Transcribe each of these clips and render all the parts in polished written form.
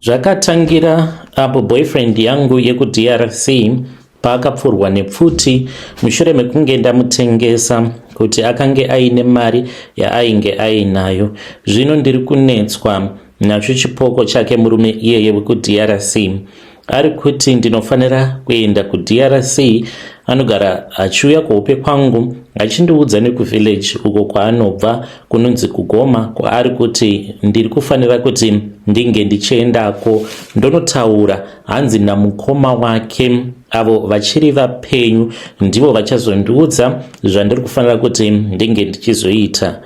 Zvakatangira apo boyfriend yangu yekuDRC paakapfurwa nepfuti mushure mekunge ndamutengesa kuti akange aine mari yaainge ainayo. Zvino ndiri kunetswa nacho chipoko chake murume iyeye wekuDRC. Ari kuti ndinofanira kuenda kuDRC, anogara achiuya kuhope kwangu achindiudza nekuvillage uko kwaanobva kunonzi kuGoma kwaari kuti ndiri kufanira kuti ndinge ndichiendako ndonotaura hanzi namukoma wake avo vachiri vapenyu ndivo vachazondiudza zvandiri kufanira kuti ndinge ndichizoita.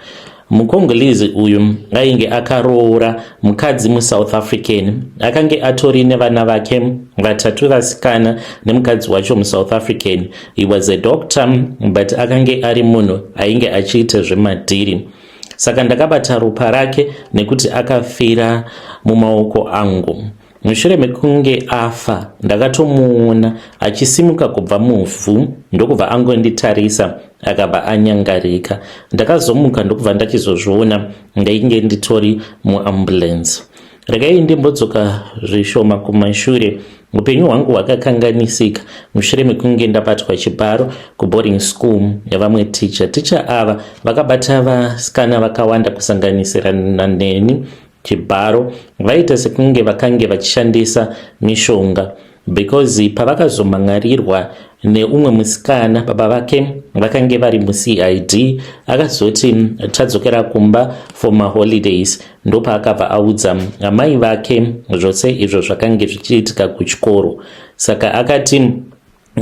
MuCongolese uyu ainge akaroora mukadzi muSouth African. Akange atori nevana vake vatatu vasikana nemukadzi wacho muSouth African. He was a doctor but akange ari munhu ainge achiita zvemadhiri. Saka ndakabata ropa rake nekuti akafira mumaoko angu. Mushure mekunge afa ndakatomuona achisimuka kubva muvhu ndokubva angonditarisa akabva anyangarika. Ndakazomuka ndokubva ndachizozviona ndainge nditori muambulance. Regai ndimbodzoka zvishoma kumashure. Upenyu hwangu hwakakanganisika mushure mekunge ndabatwa chibharo kuboarding school yavamwe ticha. Ticha ava vakabata vasikana vakawanda kusanganisira neni chibharo. Vaiita sekunge vakange vachishandisa mishonga because pavakazomhan'arirwa neumwe musikana baba vake vakange vari muCID akazoti tadzokera kumba for maholidays ndopaakabva audza amai vake zvose izvo zvakange zvichiitika kuchikoro. Saka akati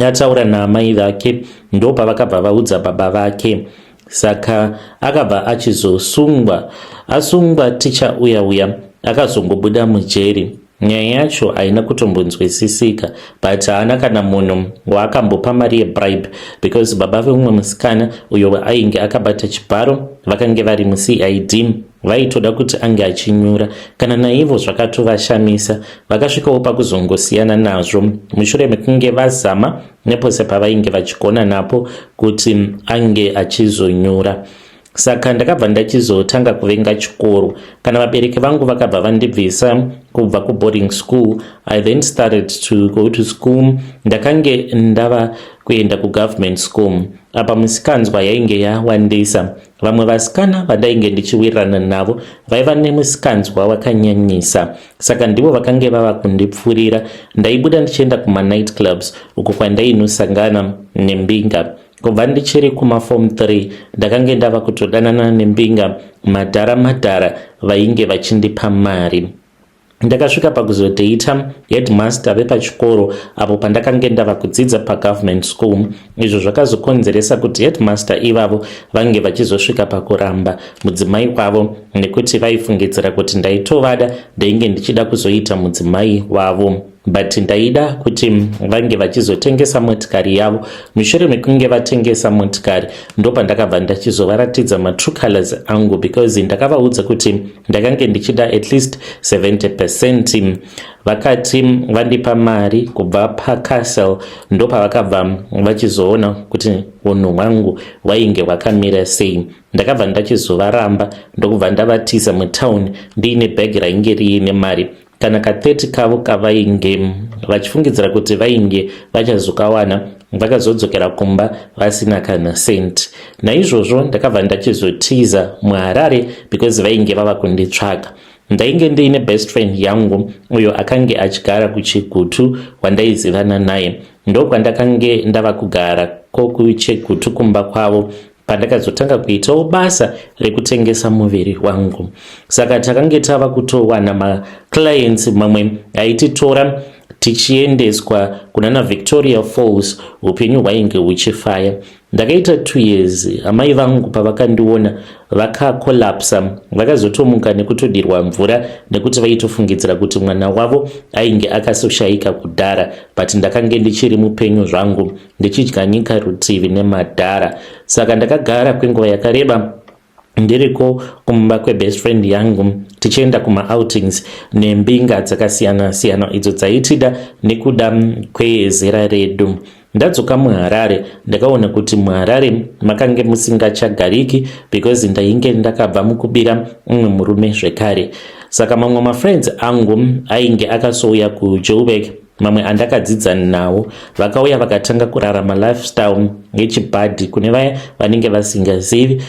ataura naamai vake ndopavakabva vaudza baba vake. Saka akabva achizosungwa. Asungwa ticha uya uya akazongobuda mujeri. Nyaya yacho haina kutombonzwisisika but haana kana munhu waakambopa mari yebribe because baba veumwe musikana uyo ainge akabata chibharo vakange vari muCID vaitoda kuti ange achinyura. Kana naivo zvakatovashamisa vakasvikawo pakuzongosiyana nazvo mushure mekunge vazama nepose pavainge vachigona napo kuti ange achizonyura. Saka ndakabva ndachizotanga kuvenga chikoro. Kana vabereki vangu vakabva vandibvisa kubva kuboarding school, I then started to go to school. Ndakange ndava kuenda kugovernment school. Apa misikanzwa yainge yawandisa. Vamwe vasikana vandainge ndichiwirirana navo vaiva nemusikanzwa wakanyanyisa. Saka ndivo vakange vava kundipfurira. Ndaibuda ndichienda kumanight clubs uko kwandainosangana nembinga. Kubva ndichiri kumaform 3 ndakange ndava kutodanana nembinga madhara madhara vainge vachindipa mari. Ndakasvika pakuzodheita headmaster vepachikoro apo pandakange ndava kudzidza pagovernment school izvo zvakazokonzeresa kuti headmaster ivavo vange vachizosvika pakuramba mudzimai wavo nekuti vaifungidzira kuti ndaitovada ndainge ndichida kuzoita mudzimai wavo. But ndaida kuti vange vachizotengesa motikari yavo. Mushure mekunge vatengesa motikari ndopandakabva ndachizovaratidza matrue colors angu because ndakavaudza kuti ndakange ndichida at least 70%. Vakati vandipa mari kubva pacastle ndopavakabva vachizoona kuti unhu hwangu hwainge hwakamira sei. Ndakabva ndachizovaramba ndokubva ndavatiza mutown ndiine bag rainge riine mari kana ka 30 kavo kavainge vachifungidzira kuti vainge vachazokawana. Vakazodzokera kumba vasina kana cent. Naizvozvo ndakabva ndachizotiza muHarare because vainge vava kunditsvaga. Ndainge ndiine best friend yangu uyo akange achigara kuChigutu wandaizivana naye. Ndokwandakange ndava kugara kokuChegutu kumba kwavo pandakazotanga kuitawo basa rekutengesa muviri wangu. Saka takange tava kutowana maclients mamwe aititora tichiendeswa kunana Victoria Falls. Upenyu hwainge huchifaya. Ndakaita 2 years. Amai vangu pavakandiona vakakolapsa, vakazotomuka nekutodirwa mvura nekuti vaitofungidzira kuti mwana wavo ainge akasoshaika kudhara, but ndakange ndichiri mupenyu zvangu ndichidya nyika rutivi nemadhara. Saka ndakagara kwenguva yakareba ndiriko kumba kwebest friend yangu tichienda kumaoutings nembinga dzakasiyana siyana idzo dzaitida nekuda kwezera redu. Ndadzoka muHarare, ndakaona kuti muHarare makange musingachagariki because ndainge ndakabva mukubira umwe murume zvekare. Saka mamwe mafriends angu ainge akasouya kuJoburg, mamwe andakadzidza nawo, vakauya vakatanga kurarama lifestyle yechibhadhi. Kune vaya vanenge vasingazivi,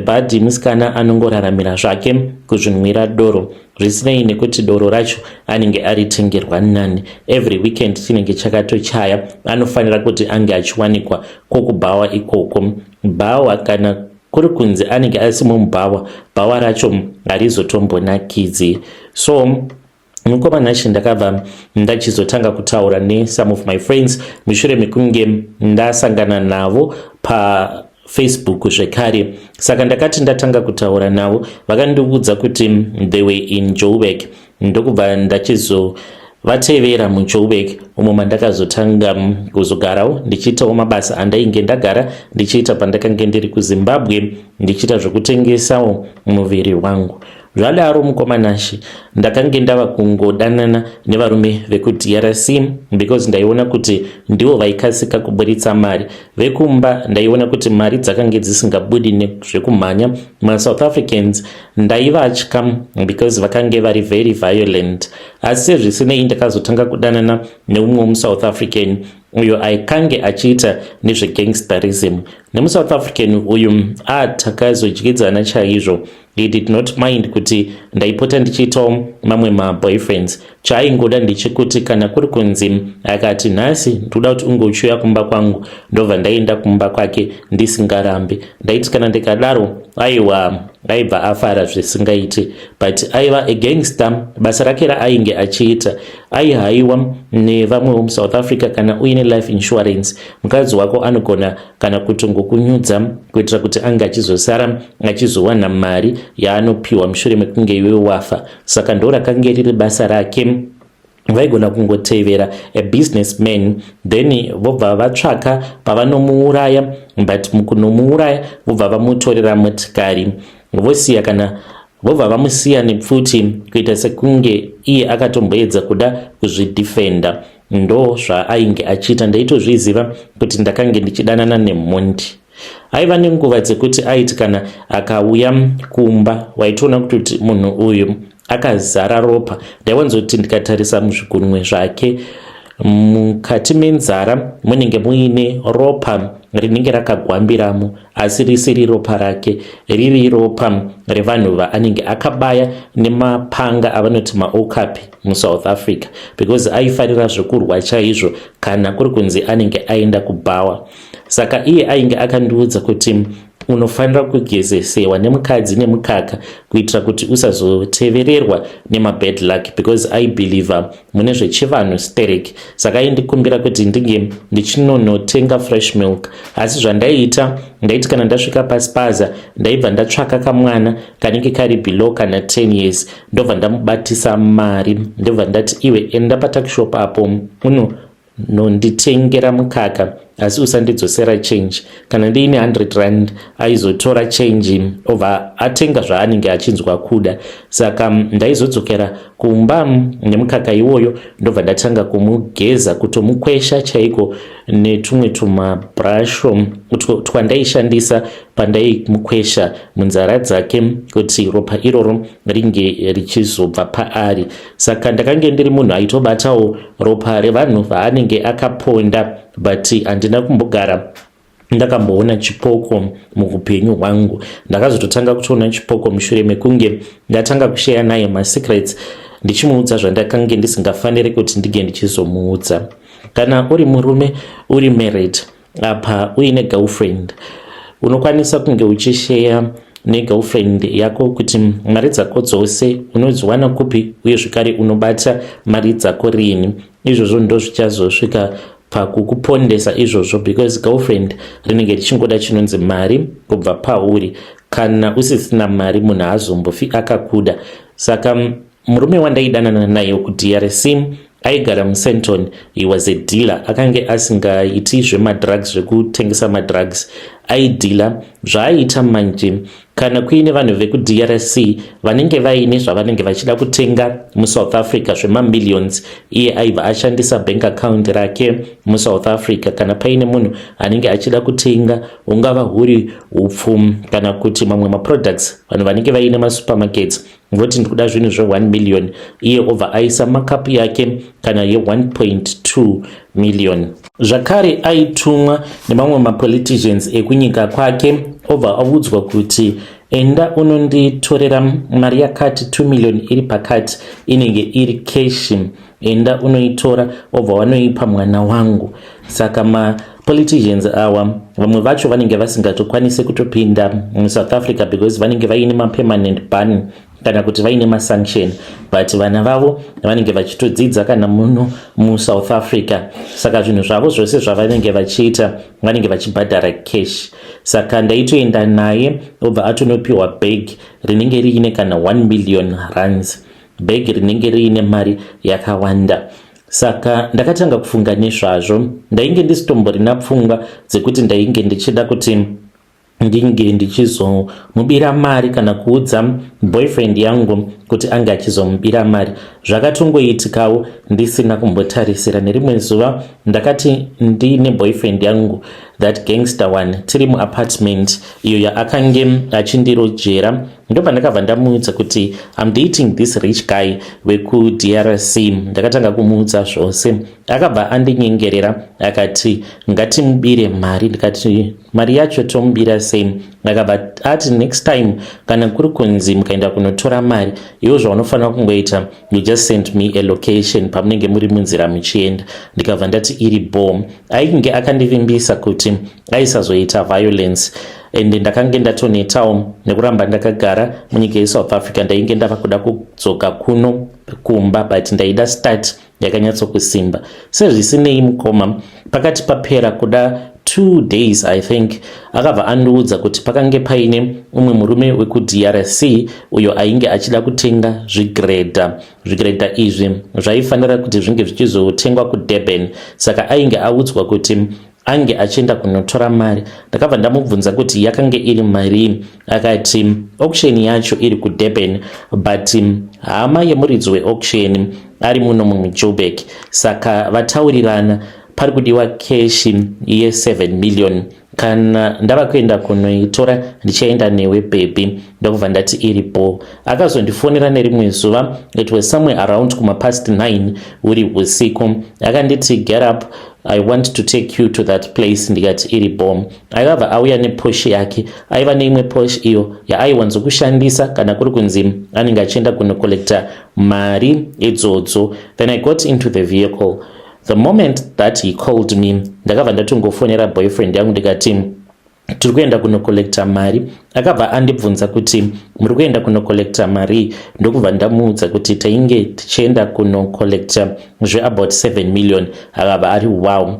bhadhi musikana anongoraramira zvake kuzvinwira doro, zvisinei nekuti doro racho anenge aritengerwa nani. Every weekend chinenge chakatochaya, anofanira kuti ange achiwanikwa kwokubhawa ikoko. Bhawa, kana kuri kunzi anenge asimo mubhawa, bhawa racho harizotombonakidzi. So mukoma Nashe, ndakabva ndachizotanga kutaura nesome of my friends mushure mekunge ndasangana navo paFacebook zvekare. Saka ndakati ndatanga kutaura navo, vakandiudza kuti they were in Joburg, ndokubva ndachizovatevera muJoburg, umo mandakazotanga kuzogarawo ndichiitawo mabasa andainge ndagara ndichiita pandakange ndiri kuZimbabwe, ndichiita zvekutengesawo muviri wangu. Zvadaro, mukoma Nashe, ndakange ndava kungodanana nevarume vekuDRC because ndaiona kuti ndivo vaikasika kuburitsa mari. Vekumba ndaiona kuti mari dzakange dzisingabudi nezvekumhanya. MaSouth Africans ndaivatya because vakange vari very violent. Asi sezvisinei, ndakazotanga kudanana neumwe wemuSouth African uyo aikange achiita nezvegangsterism. NemuSouth African uyu atakazodyidzana chaizvo. He did not mind kuti ndaipota ndichiitawo mamwe maboyfriends. Chaaingoda ndechekuti kana kuri kunzi akati, "Nhasi ndoda kuti unge uchiuya kumba kwangu," ndobva ndaenda kumba kwake ndisingarambi. Ndaiti kana ndikadaro, aiwa, aibva afara zvisingaiti. But aiva agangster. Basa rake raainge achiita, aihaiwa nevamwewo muSouth Africa. Kana uine life insurance, mukadzi wako anogona kana kutongokunyudza kuitira kuti ange achizosara achizowana mari yaanopiwa mushure mekunge iwe wafa. Saka ndo rakange riri basa rake. Vaigona kungotevera abusinessman, then vobva vatsvaka pavanomuuraya, but mukunomuuraya vobva vamutorera motikari, vosiya kana vobva vamusiya nepfuti, kuita sekunge iye akatomboedza kuda kuzvidhifenda. Ndo zvaainge achiita. Ndaitozviziva kuti ndakange ndichidanana nemhondi. Aiva nenguva dzekuti aiti kana akauya kumba, waitoona kuti munhu uyu akazara ropa. Ndaiwanzoti ndikatarisa muzvigunwe zvake, mukati menzara munenge muine ropa rinenge rakagwambiramo, asi risiri ropa rake, riri ropa revanhu vaanenge akabaya nemapanga avanoti maokapi muSouth Africa, because aifarira zvekurwa chaizvo kana kuri kunzi anenge aenda kubhawa. Saka iye ainge akandiudza kuti unofanira kugezesewa nemukadzi nemukaka kuitira kuti usazotevererwa nemabad luck, because aibelieva mune zvechivanhu sterek. Saka aindikumbira kuti ndinge ndichinonotenga fresh milk. Asi zvandaiita, ndaiti kana ndasvika pasipaza, ndaibva ndatsvaka kamwana kanenge kari below kana 10 years, ndobva ndamubatisa mari, ndobva ndati, "Iwe, enda patuckshop apo unononditengera mukaka, asi usandidzosera change." Kana ndiine 100 rand, aizotora change obva atenga zvaanenge achinzwa kuda. Saka ndaizodzokera kumba nemukaka iwoyo, ndobva ndatanga kumugeza, kutomukwesha chaiko netumwe tumabrasho twandaishandisa pandaimukwesha munzara dzake, kuti ropa iroro ringe richizobva paari. Saka ndakange ndiri munhu aitobatawo ropa revanhu vaanenge akaponda, but handina kumbogara ndakamboona chipoko muupenyu hwangu. Ndakazototanga kutoona chipoko mushure mekunge ndatanga kusheya naye masecrets, ndichimuudza zvandakange ndisingafaniri kuti ndinge ndichizomuudza. Kana uri murume uri married, apa uine girlfriend, unokwanisa kunge uchisheya negirlfriend yako kuti mari dzako dzose unodziwana kupi, uye zvekare unobata mari dzako riini. Izvozvo ndo zvichazosvika pakukupondesa izvozvo, because girlfriend rinenge richingoda chinonzi mari kubva pauri. Kana usisina mari, munhu haazombofi akakuda. Saka murume wandaidanana naye kuDRC aigara muSandton. He was a dealer. Akange asingaiti zvemadrugs, zvekutengesa madrugs. Aidhila zvaaiita manje kana kuine vanhu vekuDRC vanenge vaine zvavanenge vachida kutenga muSouth Africa zvemamillions, iye aibva ashandisa bank account rake muSouth Africa. Kana paine munhu anenge achida kutenga, ungava huri upfu kana kuti mamwe maproducts, vanhu vanenge vaine masupermarkets voti ndikuda zvinhu zve1 million, iye obva aisa markup yake kana ye1.2 million. Zvakare aitumwa nemamwe mapoliticians ekunyika kwake, obva audzwa kuti enda unonditorera mari yakati, 2 million iri pakati, inenge iri cash, enda unoitora, obva wanoipa mwana wangu. Saka mapoliticians awa, vamwe vacho vanenge vasingatokwanisi kutopinda muSouth Africa because vanenge vaine mapermanent ban kana kuti vaine masanction, but vana vavo vanenge vachitodzidza kana muno muSouth Africa. Saka zvinhu zvavo zvose zvavanenge vachiita, vanenge vachibhadhara cash. Saka ndaitoenda naye, obva atonopiwa bag rinenge riine kana 1 million rands, bag rinenge riine mari yakawanda. Saka ndakatanga kufunga nezvazvo. Ndainge ndisitomborina pfungwa dzekuti ndainge ndichida kuti ndinge ndichizomubira mari kana kuudza boyfriend yangu kuti ange achizomubira mari. Zvakatongoitikawo ndisina kumbotarisira. Nerimwe zuva ndakati ndiine boyfriend yangu, that gangster one, tiri muapartment iyo yaakange achindirojera, ndobva ndakabva ndamuudza kuti I'm dating this rich guy wekuDRC. Ndakatanga kumuudza zvose. Akabva andinyengerera akati ngatimubire mari. Ndikati mari yacho tomubira sei? Akabva ati next time kana kuri kunzi mukaenda kunotora mari, iwo zvaunofanira kungoita, you just send me a location pamunenge muri munzira muchienda. Ndikabva ndati iri bom. Ainge akandivimbisa kuti aisazoita violence, ende ndakange ndatonetawo nekuramba ndakagara munyika yeSouth Africa. Ndainge ndava kuda kudzoka kuno kumba, but ndaida start yakanyatsokusimba. Sezvisinei, mukoma, pakati papera kuda 2 days, I think, akabva andiudza kuti pakange paine umwe murume wekuDRC uyo ainge achida kutenga zvigredha. Zvigredha izvi zvaifanira kuti zvinge zvichizotengwa kuDurban, saka ainge audzwa kuti ange achienda kunotora mari. Ndakabva ndamubvunza kuti yakange iri marii. Akati auction yacho iri kuDurban, but hama yemuridzi weauction ari muno muJoburg, saka vataurirana, pari kudiwa cash ye7 million. Kana ndava kuenda kunoitora, ndichaenda newe, baby. Ndokubva ndati iripo. Akazondifonera nerimwe zuva, it was somewhere around kumapast 9 uri usiku. Akanditi, "Get up, I want to take you to that place." Ndikati iri bom. Akabva auya nePorsche yake. Aiva neimwe Porsche iyo yaaiwanzokushandisa kana kuri kunzi anenge achienda kunocollecta mari idzodzo. Then I got into the vehicle. The moment that he called me, ndakabva ndatongofonera boyfriend yangu, ndikati tiri kuenda kunocollecta mari. Akabva andibvunza kuti muri kuenda kunocollecta mari? Ndokubva ndamuudza kuti tainge tichienda kunocollecta zveabout 7 million. Akabva ari, "Wow,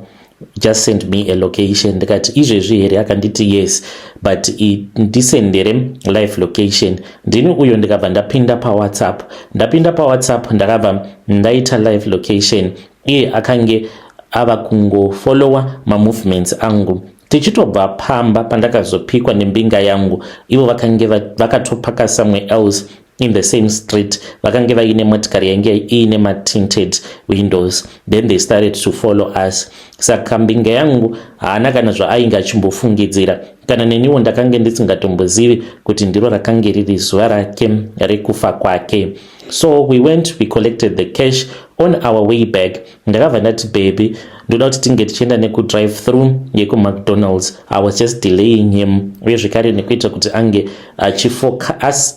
just send me a location." Ndikati izvezvi here? Akanditi yes, but ndisendere live location. Ndini uyo ndikabva ndapinda paWhatsApp. Ndapinda paWhatsApp, ndakabva ndaita live location. Iye akange ava kungofollowa mamovements angu. Tichitobva pamba pandakazopikwa nembinga yangu, ivo vakange vakatopaka somewhere else in the same street. Vakange vaine motikari yainge iine matinted windows. Then they started to follow us. Saka mbinga yangu haana kana zvaainge achimbofungidzira, kana neniwo ndakange ndisingatombozivi kuti ndiro rakange riri zuva rake rekufa kwake. So we went, we collected the cash. On our way back, ndakabva ndati, "Baby, ndoda kuti tinge tichienda nekudrive through yekuMcDonald's." I was just delaying him, uye zvekare nekuita kuti ange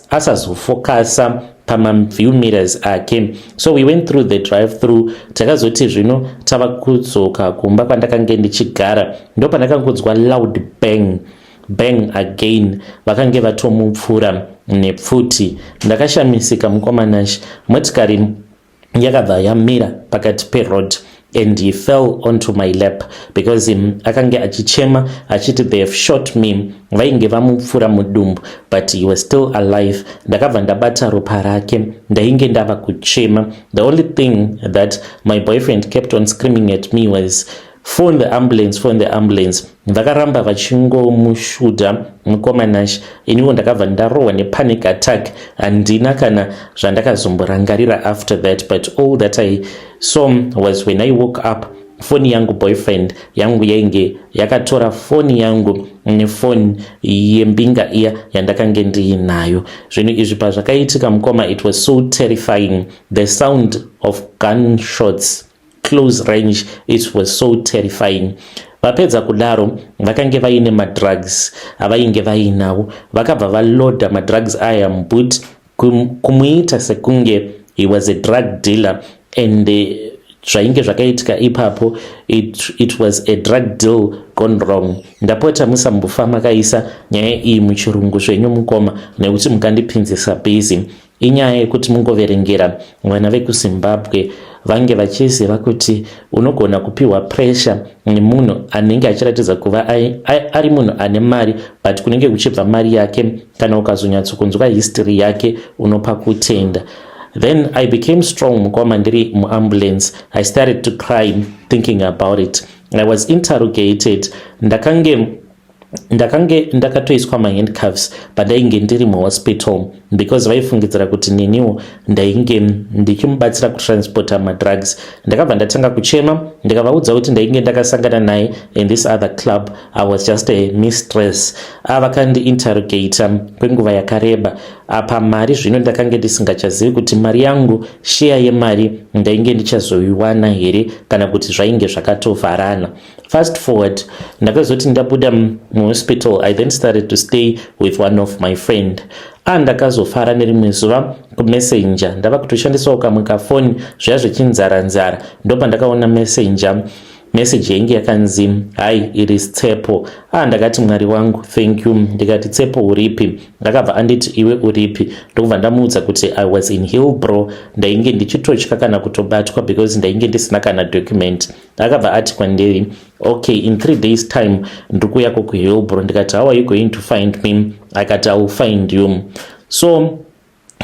asazofokasa pamaview mirrors ake. So we went through the drive through. Takazoti zvino tava kudzoka kumba kwandakange ndichigara, ndo pandakangonzwa loud bang, bang again. Vakange vatomupfura nepfuti. Ndakashamisika, mukomanashi. Motikari yakabva yamira pakati peroad and he fell onto my lap because akange achichema achiti, "They have shot me." Vainge vamupfura mudumbu, but he was still alive. Ndakabva ndabata ropa rake, ndainge ndava kuchema. The only thing that my boyfriend kept on screaming at me was, "Phone the ambulance, phone the ambulance." Vakaramba vachingomushuta, mukoma Nash. Iniwo ndakabva ndarohwa nepanic attack. Handina kana zvandakazomborangarira after that, but all that I saw was when I woke up, foni yangu, boyfriend yangu yainge yakatora foni yangu nefoni yembinga iya yandakange ndiinayo. Zvinhu izvi pazvakaitika, mukoma, it was so terrifying. The sound of gunshots, close range, it was so terrifying. Vapedza kudaro, vakange vaine madrugs avainge vainawo. Vakabva valoda madrugs aya muboot, kumuita sekunge he was a drug dealer, and zvainge zvakaitika ipapo, it was a drug deal gone wrong. Ndapota musambofa makaisa nyaya iyi muchirungu zvenyu, mukoma, nekuti mukandipinzisa busy. Inyaya yekuti mungoverengera vana vekuZimbabwe vange vachiziva kuti unogona kupiwa pressure nemunhu anenge achiratidza kuva ari munhu ane mari, but kunenge kuchibva mari yake, kana ukazonyatsokunzwa history yake, unopa kutenda. Then I became strong, mukoma. Ndiri muambulance, I started to cry thinking about it. I was interrogated. Ndakange ndakatoiswa mahandcuffs pandainge ndiri muhospital, because vaifungidzira kuti neniwo ndainge ndichimubatsira kutransporta madrugs. Ndakabva ndatanga kuchema, ndikavaudza kuti ndainge ndakasangana naye in this other club. I was just a mistress. Avakandiinterrogata kwenguva yakareba. Apa mari zvino ndakange ndisingachazivi kuti mari yangu, share yemari, ndainge ndichazoiwana here kana kuti zvainge zvakatovharana. Fast forward, ndakazoti ndabuda muhospital, I then started to stay with one of my friend. Andakazofara nerimwe zuva kuMessenger, ndava kutoshandisawo kamwe kafoni zviya zvechinzara nzara, ndopandakaona Messenger message yainge yakanzi, "Hi, it is Tsepo." Ah, ndakati, "Mwari wangu, thank you." Ndikati, "Tsepo, uripi?" Ndakabva anditi, "Iwe uripi?" Ndokubva ndamuudza kuti I was in Hillbrow, ndainge ndichitotya kana kutobatwa because ndainge ndisina kana document. Akabva ati kwandiri, "Okay, in 3 days time ndiri kuuyako kuHillbrow." Ndikati, "How are you going to find me?" Akati, "I will find you." So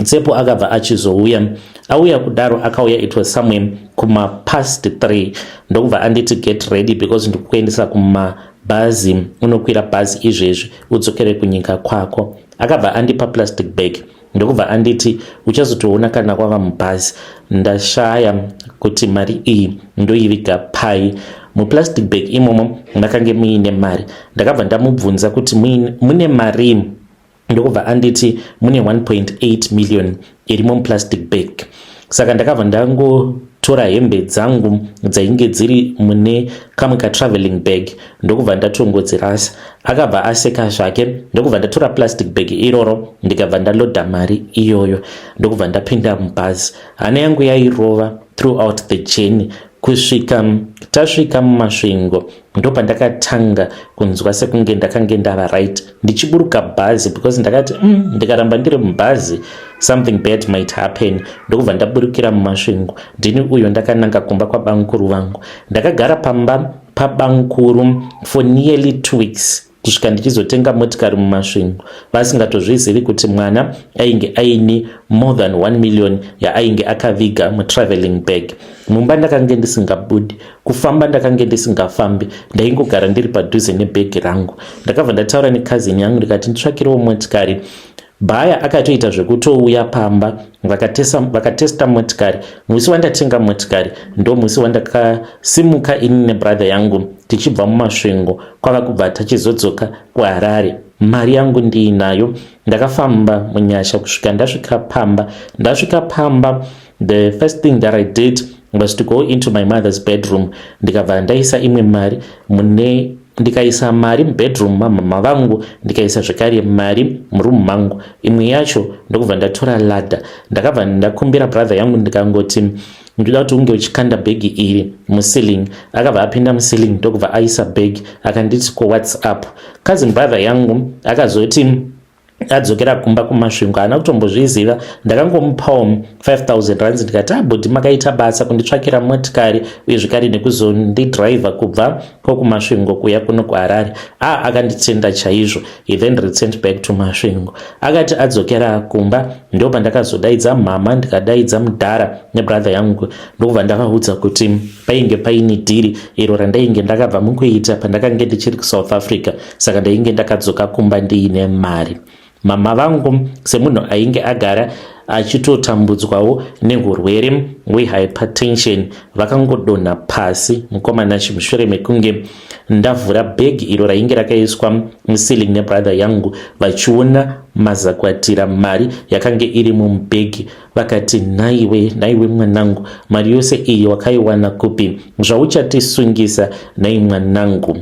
Tsepo akabva achizouya. Auya kudaro, akauya, it was somewhere kumapast 3, ndokubva anditi, "Get ready because ndikukuendesa kumabhazi, unokwira bhazi izvezvi udzokere kunyika kwako." Akabva andipa plastic bag, ndokubva anditi, "Uchazotoona kana kwava mubhazi." Ndashaya kuti mari iyi ndoiviga pai. Muplastic bag imomo makange muine mari. Ndakabva ndamubvunza kuti mune mari, ndokubva anditi mune 1.8 million irimo muplastic bag. Saka ndakabva ndangotora hembe dzangu dzainge dziri mune kamwe katraveling bag, ndokubva ndatongodzirasa. Akabva aseka zvake, ndokubva ndatora plastic bag iroro, ndikabva ndaloda mari iyoyo, ndokubva ndapinda mubhazi. Hana yangu yairova throughout the journey kusvika tasvika muMasvingo. Ndopandakatanga kunzwa sekunge ndakange ndava right ndichiburuka bhazi, because ndakati, ndikaramba ndiri mubhazi, something bad might happen." Ndokubva ndaburukira muMasvingo. Ndini uyo ndakananga kumba kwabankuru vangu. Ndakagara pamba pabankuru for nearly 2 weeks kusvika ndichizotenga motikari muMasvingo, vasingatozvizivi kuti mwana ainge aine more than 1 million yaainge akaviga mutraveling bag. Mumba ndakange ndisingabudi, kufamba ndakange ndisingafambi, ndaingogara ndiri padhuze nebhegi rangu. Ndakabva ndataura necousin yangu, ndikati nditsvakirewo motikari. Bhaya akatoita zvekutouya pamba, vakatesta motikari. Musi wandatenga motikari ndo musi wandakasimuka ini nebrother yangu tichibva muMasvingo, kwava kubva tachizodzoka kuHarare. Mari yangu ndiinayo. Ndakafamba munyasha kusvika ndasvika pamba. Ndasvika pamba, the first thing that I did was to go into my mother's bedroom, ndikabva ndaisa imwe mari mune, ndikaisa mari mubedroom mamama vangu, ndikaisa zvekare mari murumu mangu imwe yacho, ndokubva ndatora ladder. Ndakabva ndakumbira brother yangu, ndikangoti, "Ndoda kuti unge uchikanda bhegi iri muceiling." Akabva apinda muceiling, ndokubva aisa bhegi. Akanditi, "Ko, what's up?" Cousin brother yangu akazoti Adzokera kumba kuMasvingo, haana kutombozviziva. Ndakangomupawo 5000 rands ndikati, "Abhudhi, makaita basa kunditsvakira motikari uye zvekare nekuzondidhiraivha kubva kokuMasvingo kuya kuno kuHarare." A akanditenda chaizvo. He then returned back to Masvingo. Akati adzokera kumba, ndo pandakazodaidza mama, ndikadaidza mudhara nebrother yangu, ndokubva ndavaudza kuti painge paine dhiri iro randainge ndakabva mukuita pandakange ndichiri kuSouth Africa, saka ndainge ndakadzoka kumba ndiine mari. Mama vangu, semunhu ainge agara achitotambudzwawo neurwere hwehypertension, vakangodonha pasi, mukomana, mushure mekunge ndavhura bhegi iro rainge rakaiswa muceiling nebrother yangu, vachiona mazakwatira mari yakange iri mumubhegi. Vakati, "Nhaiwe, nhaiwe mwanangu, mari yose iyi wakaiwana kupi zvauchatisungisa, nhai mwanangu?"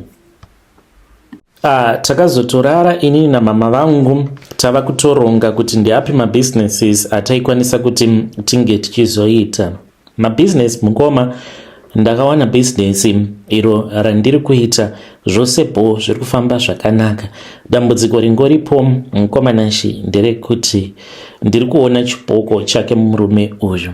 Takazotorara inini namama vangu tava kutoronga kuti ndeapi mabusinesses ataikwanisa kuti tinge tichizoita mabhizinesi. Mukoma, ndakawana bhizinesi iro randiri kuita, zvose bho, zviri kufamba zvakanaka. Dambudziko ringoripo, mukoma Nashi, nderekuti ndiri kuona chipoko chake murume uyu.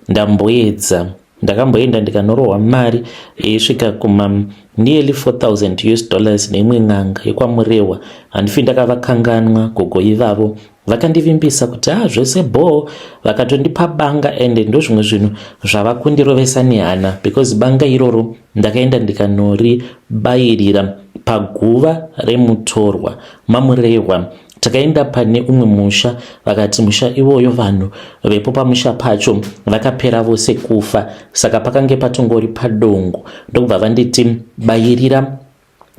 Ndamboedza, ndakamboenda ndikanorohwa mari yaisvika kuma nearly 4000 US dollars neimwe n'anga yekwaMurehwa. Handifi ndakavakanganwa gogo ivavo. Vakandivimbisa kuti a ah, zvese bho, vakatondipa banga, ende ndozvimwe zvinhu zvava kundirovesa nehana, because banga iroro ndakaenda ndikanoribayirira paguva remutorwa maMurehwa. Takaenda pane umwe musha, vakati musha iwoyo vanhu vepo pamusha pacho vakapera vose kufa, saka pakange patongori padongo. Ndokubva vanditi bayirira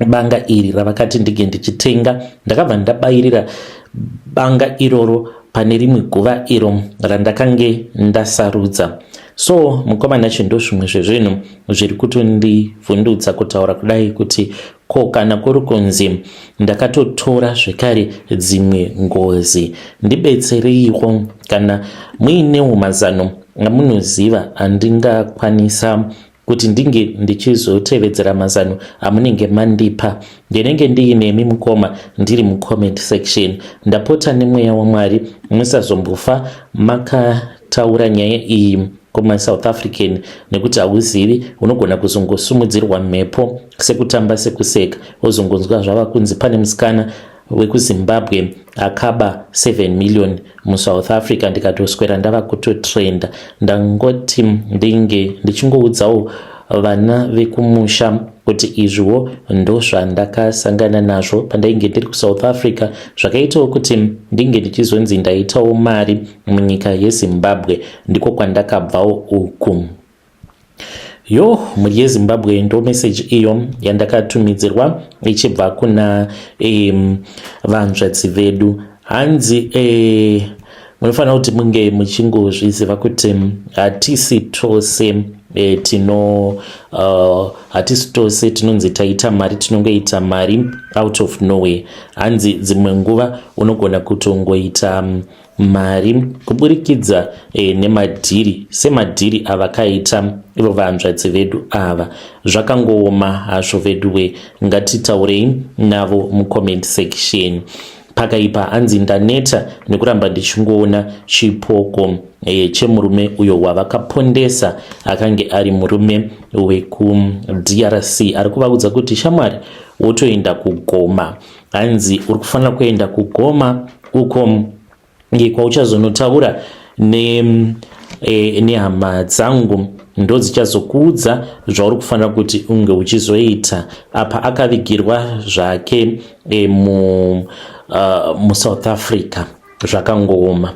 banga iri ravakati ndige ndichitenga. Ndakabva ndabayirira banga iroro pane rimwe guva iro randakange ndasarudza. So mukoma Nacho, ndo zvimwe zvezvinhu zviri kutondivhundutsa kutaura kudai, kuti ko kana kuri kunzi ndakatotora zvekare dzimwe ngozi. Ndibetsereiwo kana muinewo mazano amunoziva andingakwanisa kuti ndinge ndichizotevedzera mazano amunenge mandipa. Ndinenge ndiinemi, mukoma, ndiri mucomment section. Ndapota nemweya waMwari, musazombofa makataura nyaya iyi kumaSouth African, nekuti hauzivi, unogona kuzongosumudzirwa mhepo sekutamba sekuseka, wozongonzwa zvava kunzi pane musikana wekuZimbabwe akaba 7 million muSouth Africa, ndikatoswera ndava kutotrenda. Ndangoti ndinge ndichingoudzawo vana vekumusha kuti izviwo ndozvandakasangana nazvo pandainge ndiri kuSouth Africa, zvakaitawo kuti ndinge ndichizonzi ndaitawo mari munyika yeZimbabwe, ndiko kwandakabvawo uku. Yo, mhuri yeZimbabwe, ndo meseji iyo yandakatumidzirwa ichibva kuna vanzvadzi vedu. Hanzi munofanira kuti munge muchingozviziva kuti hatisi tose tino hatisi tose tinonzi taita mari tinongoita mari out of nowhere. Hanzi dzimwe nguva unogona kutongoita mari kuburikidza nemadhiri, semadhiri avakaita ivo vanzvadzi vedu ava. Zvakangooma hazvo veduwe. Ngatitaurei navo mucomment section. Pakaipa. Hanzi ndaneta nekuramba ndichingoona chipoko chemurume uyo wavakapondesa, akange ari murume wekuDRC ari kuvaudza kuti, "Shamwari, wotoenda kuGoma." Hanzi uri kufanira kuenda kuGoma uko kwauchazonotaura nehama dzangu, ndo dzichazokuudza zvauri kufanira kuti unge uchizoita. Apa akavigirwa zvake muSouth Africa. Zvakangooma.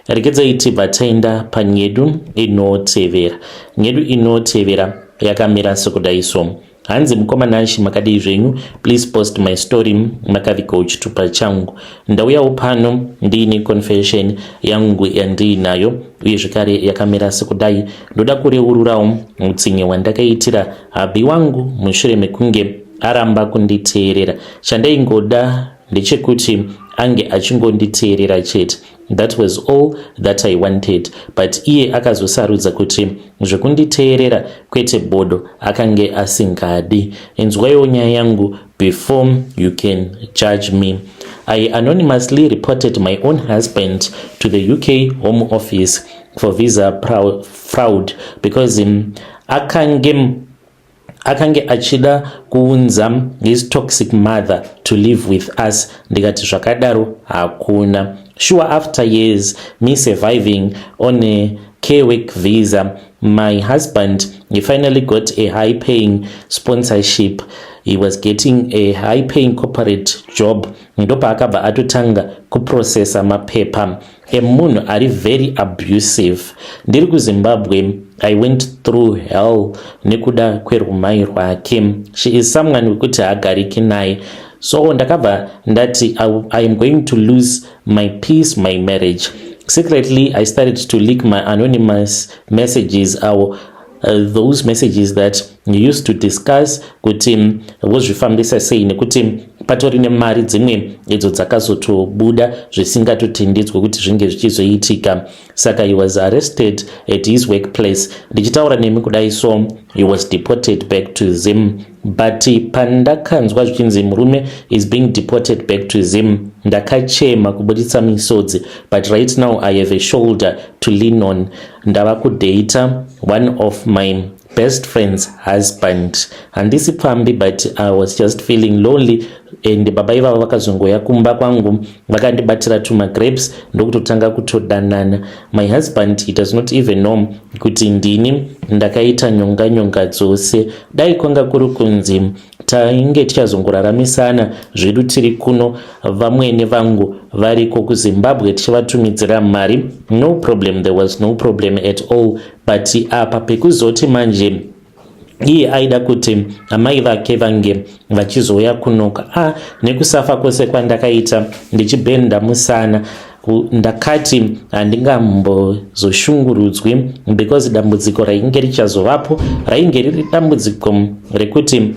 Regedzai tibva taenda panyedu inotevera. Nyedu inotevera yakamira sekudai so. Hanzi, "Mukoma Nashi, makadii zvenyu? Please post my story, makavigawo chitupa changu. Ndauyawo pano ndiine confession yangu yandiinayo uye zvekare yakamira sekudai. Ndoda kureururawo utsinye hwandakaitira hubby wangu mushure mekunge aramba kunditeerera. Chandaingoda ndechekuti ange achingonditeerera chete. That was all that I wanted, but iye akazosarudza kuti zvekunditeerera kwete, bodo, akange asingadi. Inzwaiwo nyaya yangu before you can judge me. I anonymously reported my own husband to the UK Home Office for visa fraud because akange achida kuunza his toxic mother to live with us. Ndikati zvakadaro hakuna. Sure, after years me surviving on a care work visa, my husband, he finally got a high paying sponsorship. He was getting a high paying corporate job. Ndopaakabva atotanga kuprocessa mapepa emunhu ari very abusive. Ndiri kuZimbabwe, I went through hell nekuda kwerumai rwake. She is someone wekuti haagariki naye, so ndakabva ndati I am going to lose my peace, my marriage. Secretly, I started to leak my anonymous messages, our those messages that you used to discuss kuti vozvifambisa sei, nekuti patori nemari dzimwe idzo dzakazotobuda zvisingatotenderwe kuti zvinge zvichizoitika. Saka he was arrested at his workplace. Ndichitaura nemi kudai, so he was deported back to Zim. But pandakanzwa zvichinzi murume is being deported back to Zim, ndakachema kubuditsa misodzi. But right now I have a shoulder to lean on. Ndava kudata one of my best friend's husband. Handisi pfambi, but I was just feeling lonely, and baba ivavo vakazongoya kumba kwangu, vakandibatira tumagrapes, ndokutotanga kutodanana. My husband, he does not even know kuti ndini ndakaita nyonga nyonga dzose. Dai kwanga kuri kunzi tainge tichazongoraramisana zvedu tiri kuno, vamwene vangu variko kuZimbabwe, tichivatumidzira mari, no problem, there was no problem at all. But apa pekuzoti manje iye aida kuti amai vake vange vachizouya kunoka, a nekusafa kwose kwandakaita ndichibhenda musana, ndakati handingambozoshungurudzwi, because dambudziko rainge richazovapo rainge riri dambudziko rekuti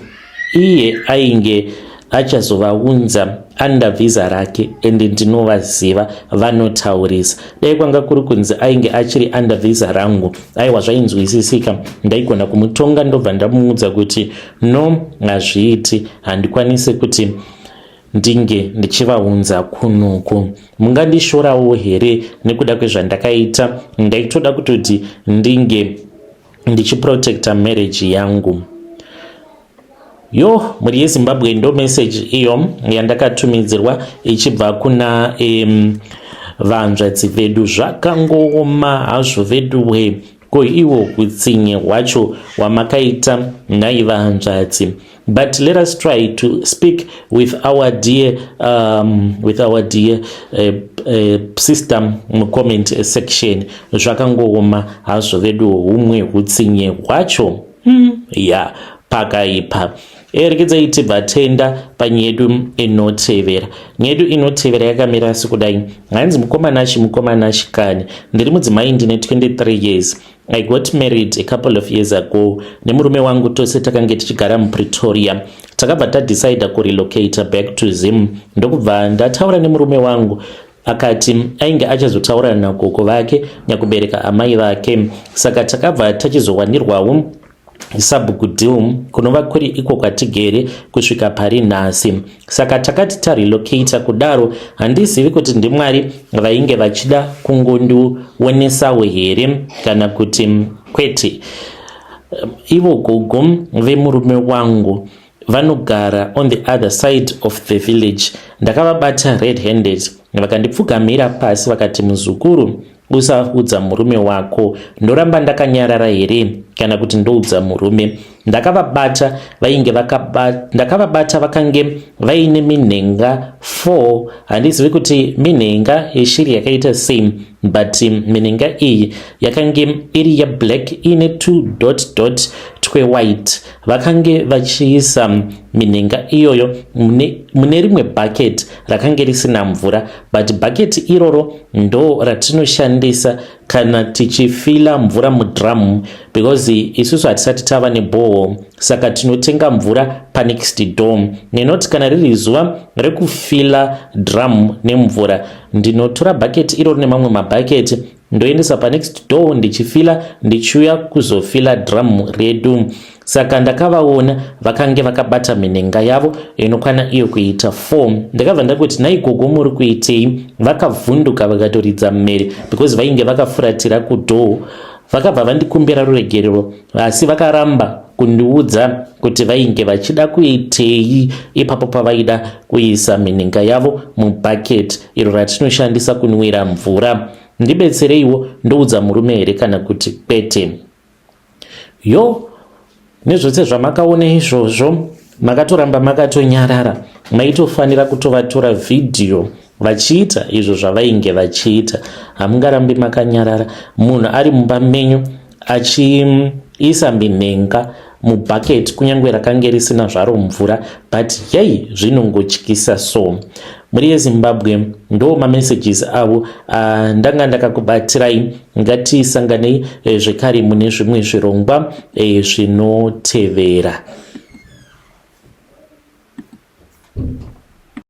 iye ainge achazovaunza under visa rake, ende ndinovaziva, vanotaurisa. Dai kwanga kuri kunzi ainge achiri under visa rangu, aiwa, zvainzwisisika, ndaigona kumutonga, ndobva ndamuudza kuti no, hazviiti, handikwanisi kuti ndinge ndichivaunza kunoku. Mungandishorawo here nekuda kwezvandakaita? Ndaitoda kutoti ndinge ndichiprotecta marriage yangu. Yo, mhuri yeZimbabwe, ndo message iyo yandakatumidzirwa ichibva kuna vanzvadzi vedu. Zvakangooma hazvo veduwe. Ko iwo utsinye hwacho hwamakaita nhai vanzvadzi? But let us try to speak with our dear sister mucomment section. Zvakangooma hazvo vedu, humwe utsinye hwacho, ya, pakaipa. Erekedzai tibva tenda panyaya yedu inotevera. Nyaya yedu inotevera yakamira sekudai. Hanzi, "Mukomanashi, mukomanashi kani, ndiri mudzimai, ndine 23 years. I got married a couple of years ago nemurume wangu. Tose takange tichigara muPretoria. Takabva tadecida kurelocata back to Zim. Ndokubva ndataura nemurume wangu, akati ainge achazotaura nagogo vake, nyakubereka amai vake. Saka takabva tachizowanirwawo sabhuku deal, kunova kuri iko kwatigere kusvika pari nhasi. Saka takati tarelocata kudaro, handizivi kuti ndiMwari vainge vachida kungondionesawo here kana kuti kwete, ivo gogo vemurume wangu vanogara on the other side of the village. Ndakavabata red handed vakandipfugamira pasi, vakati, 'Muzukuru, usaudza murume wako.' Ndoramba ndakanyarara here kana kuti ndoudza murume? Ndakavabata vainge ndakavabata vakange vaine minhenga 4. Handizivi kuti minhenga yeshiri yakaita sei, but minhenga iyi yakange iri yeblack ine 2 dot dot twewhite. Vakange vachiisa minhenga iyoyo mune rimwe bucket rakange risina mvura, but bucket iroro ndo ratinoshandisa kana tichifila mvura mudrum, because isusu hatisati tava neborehole, saka tinotenga mvura panext door. Nenoti kana riri zuva rekufila drum nemvura, ndinotora bhaketi iroro nemamwe mabhaketi. Ndoendesa panext door ndichifila, ndichiuya kuzofila drum redu. Saka ndakavaona vakange vakabata minhenga yavo inokwana iyo kuita 4. Ndakabva ndakuti, "Nhai gogo, muri kuitei?" Vakavhunduka, vakatoridza mhere because vainge vakafuratira kudoor. Vakabva vandikumbira ruregerero, asi vakaramba kundiudza kuti vainge vachida kuitei ipapo pavaida kuisa minhenga yavo mubhaketi iro ratinoshandisa kunwira mvura. Ndibetsereiwo, ndoudza murume here kana kuti kwete? Yo, nezvose zvamakaona izvozvo, makatoramba makatonyarara. Maitofanira kutovatora vhidhiyo vachiita izvo zvavainge vachiita. Hamungarambi makanyarara munhu ari mumba menyu achiisa minhenga mubhaketi, kunyange rakange risina zvaro mvura, but yei, zvinongotyisa. So muri yeZimbabwe, ndo mamessages avo ndanga ndakakubatirai. Ngatisanganei zvekare mune zvimwe zvirongwa zvinotevera.